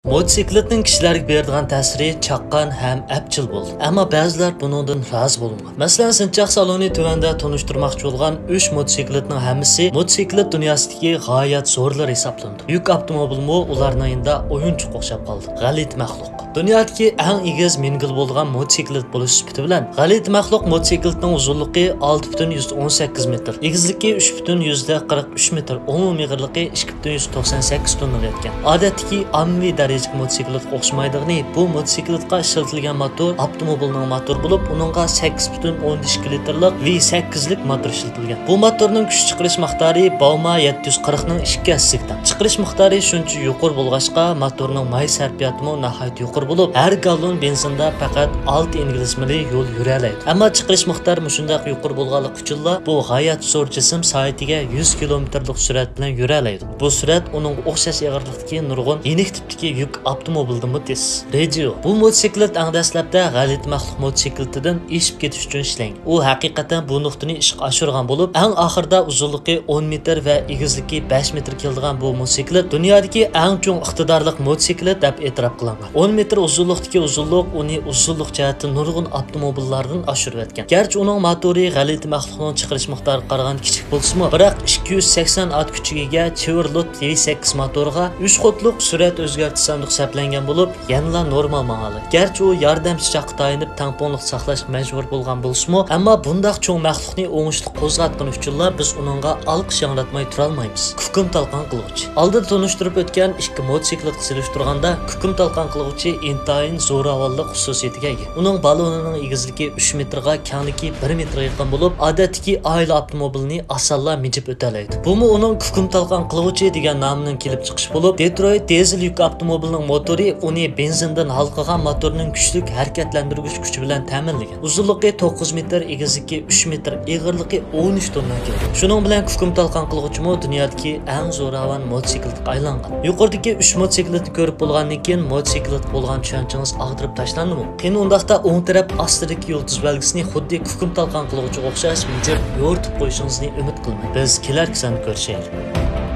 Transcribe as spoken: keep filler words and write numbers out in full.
موتوسىكلىتنىڭ كىشىلەرگە بېرىدىغان تەسىرى چاققان ھەم ئەپچىل بولىدۇ. ئەمما بەزىلەر بۇنىڭدىن رازى بولمىغان. مەسىلەن، سىنچاق سالونى تۆۋەندە تونۇشتۇرماقچى بولغان ئۈچ موتوسىكلىتنىڭ ھەممىسى موتوسىكلىت دۇنياسىدىكى غايەت زورلىرى ھېسابلىنىدۇ. يۈك ئاپتوموبىلمۇ ئۇلارنىڭ يېنىدا ئويۇنچۇق ئوخشاپ قالدى. غەلىتە مەخلۇق. دۇنيادىكى ئەڭ ئېگىز مەنزىلى بولىدىغان موتوسىكلىت بولۇش سۈپىتى بىلەن، غەلىتە مەخلۇق موتوسىكلىتنىڭ ئۇزۇنلۇقى ئالتە پۈتۈن يۈزدە ئون سەككىز مېتىر، ئېگىزلىكى ئۈچ پۈتۈن يۈزدە قىرىق ئۈچ مېتىر، ئومۇمىي ئېغىرلىقى ئىككى پۈتۈن يۈز توقسان سەككىز توننىغا يەتكەن. ئادەتتىكى ئاممىۋى دەرىجىلىك موتوسىكلىتقا ئوخشىمايدىغىنى، بۇ موتوسىكلىتقا ئىشلىتىلگەن موتور ئاپتوموبىلنىڭ موتورى بولۇپ، ئۇنىڭغا سەككىز پۈتۈن ئوندىن ئىككى لىتىرلىق ۋى سەككىزلىك موتور ئىشلىتىلگەن. بۇ موتورنىڭ كۈچ چىقىرىش مىقدارى باۋما يەتتە يۈز قىرىقنىڭ ئىككى ھەسسىسىگە تەڭ. چىقىرىش مىقدارى شۇنچە يۇقىرى بولغاچقا، موتورنىڭ ماي سەرپىياتىمۇ ناھايىتى يۇقىرى بولۇپ، ھەر گاللون بېنزىندا پەقەت ئالتە ئىنگلىز مىلى يول يۈرەلەيدۇ. ئەمما چىقىرىش مىقدارى مۇشۇنداق يۇقىرى بولغانلىقى ئۈچۈنلا بۇ غايەت زور جىسىم سائىتىگە يۈز كىلومېتىرلىق سۈرئەت بىلەن يۈرەلەيدۇ. بۇ سۈرئەت ئۇنىڭغا ئوخشاش ئېغىرلىقتىكى نۇرغۇن يېنىك تىپتىكى يۈك ئاپتوموبىلدىنمۇ تېز. رېجىئو. بۇ موتوسىكلىت ئەڭ دەسلەپتە غەلىتە مەخلۇق موتوسىكلىتىدىن ئېشىپ كېتىش ئۈچۈن ئىشلەنگەن. ئۇ ھەقىقەتەن بۇ نۇقتىنى ئىشقا ئاشۇرغان بولۇپ، ئەڭ ئاخىرىدا ئۇزۇنلۇقى ئون مېتىر ۋە ئېگىزلىكى بەش مېتىر كېلىدىغان بۇ موتوسىكلىت دۇنيادىكى ئەڭ چوڭ ئىقتىدارلىق موتوسىكلىت دەپ ئېتىراپ قىلىنغان. ئون مېتىر ئۇزۇنلۇقتىكى ئۇزۇنلۇق ئۇنى ئۇزۇنلۇق جەھەتتىن نۇرغۇن ئاپتوموبىللاردىن ئاشۇرۇۋەتكەن. گەرچە ئۇنىڭ موتورى غەلىتە مەخلۇقنىڭ چىقىرىش مىقدارىغا قارىغاندا كىچىك بولسىمۇ، بىراق ئىككى يۈز سەكسەن ئات كۈچىگە ئىگە چېۋرولېت ۋى سەككىز موتورىغا ئۈچ قۇتلۇق سۈرئەت ئۆزگەرتىش ساندۇقى سەپلەنگەن بولۇپ، يەنىلا نورمال ماڭالايدۇ. گەرچە ئۇ ياردەمچى چاققا تايىنىپ تەڭپۇڭلۇق ساقلاشقا مەجبۇر بولغان بولسىمۇ، ئەمما بۇنداق چوڭ مەخلۇقنى ئوڭۇشلۇق قوزغاتقىنى ئۈچۈنلا بىز ئۇنىڭغا ئالقىش ياڭراتماي تۇرالمايمىز. كۇكۇم تالقان قىلغۇچى. ئالدىدا تونۇشتۇرۇپ ئۆتكەن ئىككى موتوسىكلىتقا سېلىشتۇرغاندا، كۇكۇم تالقان قىلغۇچى ئىنتايىن زوراۋانلىق خۇسۇسىيىتىگە ئىگە. ئۇنىڭ بالونىنىڭ ئېگىزلىكى ئۈچ مېتىرغا، كەڭلىكى بىر مېتىرغا يېقىن بولۇپ، ئادەتتىكى ئائىلە ئاپتوموبىلىنى ئاسانلا مىجىپ ئۆتەلەيدۇ. بۇمۇ ئۇنىڭ كۇكۇم تالقان قىلغۇچى دېگەن نامىنىڭ كېلىپ چىقىشى بولۇپ، دېترويت دىزېل يۈك ئاپتوموبىلىنىڭ موتورى ئۇنى بېنزىندىن ھالقىغان موتورنىڭ كۈچلۈك ھەرىكەتلەندۈرگۈچ كۈچى بىلەن تەمىنلىگەن. ئۇزۇنلۇقى توققۇز مېتىر، ئېگىزلىكى ئۈچ مېتىر، ئېغىرلىقى ئون ئۈچ توننا كېلىدۇ. شۇنىڭ بىلەن كۇكۇم تالقان قىلغۇچىمۇ دۇنيادىكى ئەڭ زوراۋان موتوسىكلىتقا ئايلانغان. يۇقىرىدىكى ئۈچ موتوسىكلىتنى كۆرۈپ بولغاندىن كېيىن، موتوسىكلىتقا بولغان چۈشەنچىڭىز ئاغدۇرۇپ تاشلاندىمۇ؟ قېنى ئۇنداقتا ئوڭ تەرەپ ئاستىدىكى يۇلتۇز بەلگىسىنى خۇددى كۇكۇم تالقان قىلغۇچىغا ئوخشاش مىجىپ يورۇتۇپ قويۇشىڭىزنى ئۈمىد قىلىمەن. بىز كېلەركى ساندا كۆرۈشەيلى.